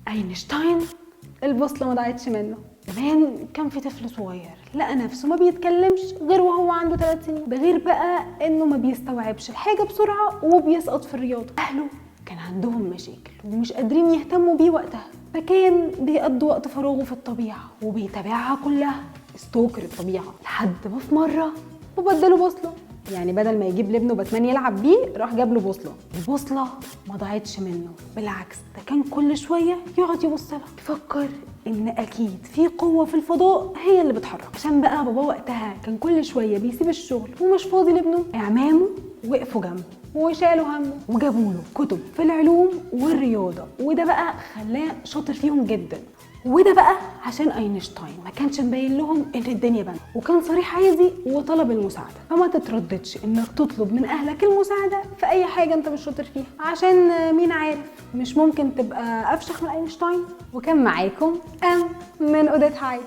اينشتاين البوصلة ما ضاعتش منه. زمان كان في طفل صغير لقى نفسه ما بيتكلمش غير وهو عنده 3 سنين، ده غير بقى انه ما بيستوعبش الحاجة بسرعة وبيسقط في الرياضة. اهله كان عندهم مشاكل ومش قادرين يهتموا بيه وقتها، فكان بيقضي وقت فراغه في الطبيعة وبيتابعها كلها، stalker الطبيعة، لحد ما في مرة وبدله بوصله. يعني بدل ما يجيب لابنه باتمان يلعب بيه راح جاب له بوصله. البوصلة ما ضاعتش منه، بالعكس ده كان كل شوية يقعد يبص لها، يفكر ان اكيد في قوة في الفضاء هي اللي بتحرك. عشان بقى بابا وقتها كان كل شوية بيسيب الشغل ومش فاضي لابنه، اعمامه وقفوا جنبه وشالوا همه وجابوا له كتب في العلوم والرياضة، وده بقى خلاه شاطر فيهم جدا. وده بقى عشان اينشتاين ما كانش مبين لهم ان الدنيا بنت، وكان صريح عادي وطلب المساعدة. فما تترددش انك تطلب من اهلك المساعدة في اي حاجة انت مش شاطر فيها، عشان مين عارف مش ممكن تبقى افشخ من اينشتاين. وكان معاكم من اوديت هاي.